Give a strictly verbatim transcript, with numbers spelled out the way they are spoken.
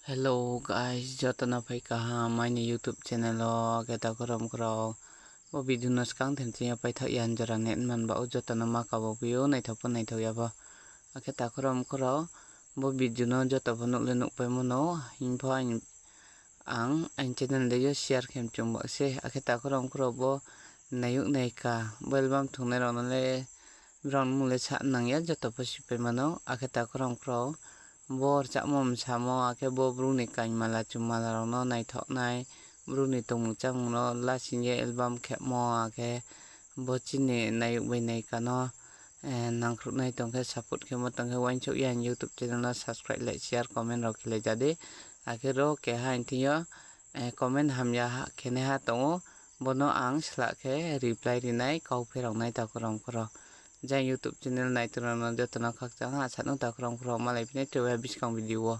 Hello guys, joto no phai kaham aini YouTube channel wo. Akhe takhu rao mkhu rao, bo video no skang themching yo paithaoh ya, jora net man ba ou, joto no ma kabo phi ou, naithaoh pho naithaoh ya pho. Akhe takhu rao mkhu rao, bo video no joto pho nuh le nuhpaimo no, hing pho ang aini channel de yo share khe mchung ba se. Akhe takhu rao mkhu rao, bo Naiyuh Naika, bo album thungnai rao no le, brao ni mung le sa nang ya, joto pho sipaima no. Akhe takhu rao mkhu rao, bo rchahmo msamo, akhe bo bru ni kaingmala chumala rao no naithaohnai, bru ni tongmung chámung no lasing ye album khemo, akhe bo chini Naiyuh bai Naika no nangkhruhnai tong khe, support khemo tong khe, uaingsouh ye aini YouTube channel no subscribe, like, share, comment rao khelai ja di. Akhe ro keha aini thing yo comment hamya khenaiha tong ou, bo no ang slah khe reply rinai, kau pherao nai takhu rao mkhu rao. Jang YouTube channel nai tong rao no joto no khakchang ha, asa no takhu rao mkhu rao, malai phinai tre buskang video wo.